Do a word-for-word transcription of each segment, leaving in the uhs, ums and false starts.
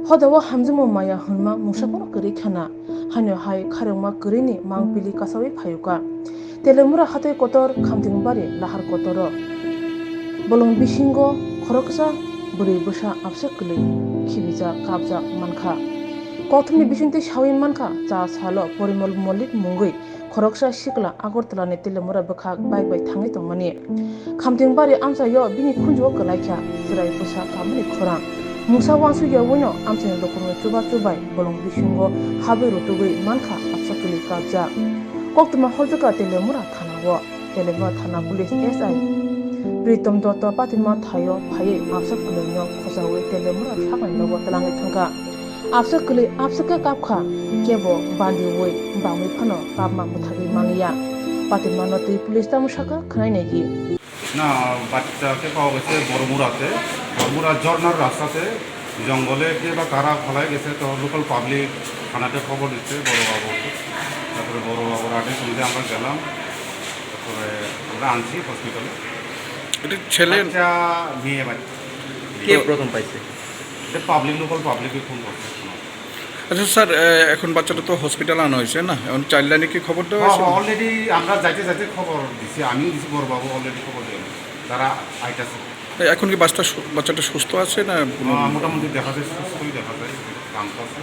Hodao hamjakma maya hwnma mungsa phano kwrwi khana, haino hai kharokma kwrwini mangpili kasawi phayuka. Telemura hatai kotor, Khamtingbari lahar kotoro bolong bisingo khoroksa bwrwi bwsa absa kwlwi khibijak kapjak mankha. Kokthumni bisingtwi sawi mankha, cha salo Porimol Mollik mungwi khoroksa sikla Agartala ni Telemura bwkhak bike bai thangwi tongmani. Khamtingbari amchaio bini khunjuo kwlaikha chwrai bwsa kamani khorang. Mungsa uansuk yawino amchaini lukurokni chubachu bai bolong bisingo habwi rutugwi mankha absa kwlwi kapjak. Koktwma horjakha Telemura thanao. Telemura thana police S I Pritom Dotto patima thaio phaiwi absa kwlwino khojawi Telemura sakni nogo twlangwi thangkha. Absa kwlwi absa khe kapkha, kebo bandiwi bangwi phano kapma mwthagwi manliya. Patimano twi police tamo sakha khwnai naidi. Na, বাচ্চাকে পাওয়া গেছে বড়মুড়াতে, বড়মুড়া ঝর্ণার রাস্তাতে জঙ্গলে কে বা কারা ফালাই গেছে, তো লোকাল পাবলিক থানাতে খবর দিচ্ছে বড়বাবু। তারপরে বড়বাবুর আদেশ অনুযায়ী আমরা গেলাম, তারপরে আমরা আনছি হসপিটালে। এটা ছেলে? বাচ্চা, মেয়ে বাচ্চা। কে প্রথম পাইছে? এটা পাবলিক, লোকাল পাবলিকে ফোন করছে। আচ্ছা স্যার, এ, এখন বাচ্চাটা তো হসপিটাল আনা হয়েছে না, এখন চাইল্ড লাইনে কি খবর দেওয়া হ্যাঁ, হয়েছে? হ্যাঁ, অলরেডি আমরা যাইতে যাইতে খবর দিছি, আমিও দিছি, বড়বাবু অলরেডি খবর দিলাম, তারা আইতাছে। তো এখন কি বাচ্চা সু-, বাচ্চাটা সুস্থ আছে না কোনো? হ্যাঁ, মোটামুটি দেখা যায়, সুস্থই দেখা যায়, কাম তো আছে।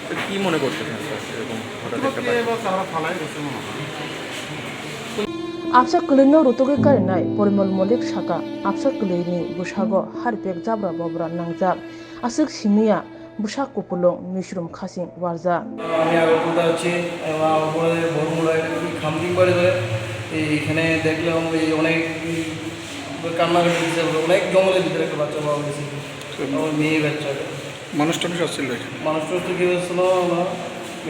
তো কি মনে করতেছেন স্যার, এরকম হঠাৎ একটা প্রতিপক্ষে বাচ্চা? এবার তারা ফালাই গেছে মনে হয়। Absa kwlwino rutugwi karinai Porimol Mollik saka, absa kwlwini bwsago harpek jabra bobra nangjak, aswk simiya bwsa kupulung misrum khasing warjak. আমি আগরতলা যাচ্ছি, এবং আমার পরে বড়মুড়া, এটা কি খামতিং বাড়ি ধরে, এইখানে দেখলাম এই অনেক, উম, কান্নাকাটি দিচ্ছে, অনেক জঙ্গলের ভিতরে একটা বাচ্চা পাওয়া গেছে, আমার মেয়ে বাচ্চা। মানুষ টানুষ আসছিল এখানে? মানুষ টানুষ তো কেউ আসছিল না।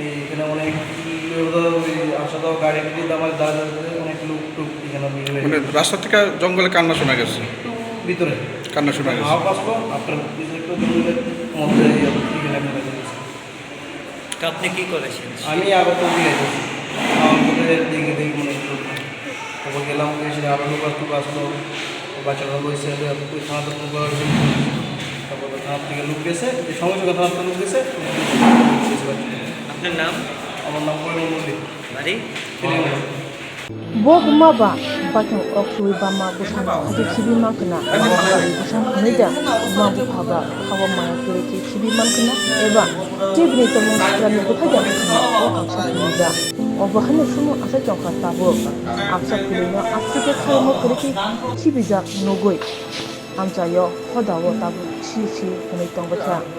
এই এখানে অনেক, উম, ওই আশা তো গাড়ি টাড়ি দামায় দাঁড়ায় দাঁড়ায় অনেক লোক টোক এখানে ভিড় হয়ে মানে গেছে। রাস্তা থেকে জঙ্গলে কান্না শোনা গেছে? একটু ভিতরে। কান্না শোনা গেছে। হাফ আসলো, আপনার কিছু একটু জঙ্গলের মধ্যে এখানে ফেলে দিয়েছে। তো আপনি কি করেছেন? আমি আগরতলা দিয়ে এসেছি। আমার মধ্যে দেখে দেখে মনে হলো। তারপর গেলাম, এসে আরো লোক আসলো, আসলো। বাচ্চারা বলছে যে, "তুই থানাতে ফোন করার জন্য।" তারপর থানা থেকে লোক গেছে, যে সঙ্গে সঙ্গে থানা থেকে লোক গেছে, পুলিশ গেছে বাচ্চাটা। আপনার নাম? আমার নাম পরিমল মল্লিক। বাড়ি? Telangana. Bo buma ba baithang ok suwi bama bwsano hati khibi mankha na, bwsang hwnwi da buma bupha ba khawa maya kwrwi khe khibi mankha na, eba tei bini tongmung siklani bwthai da wngkha na, o hamsa hwnwi da. Obo haino sumung achai tongkha tabuk. Absa kwlwino aswk khe khairokma kwrwi khe khibijak nugwi amchaio hodao tabuk si si hwnwi tongbaikha.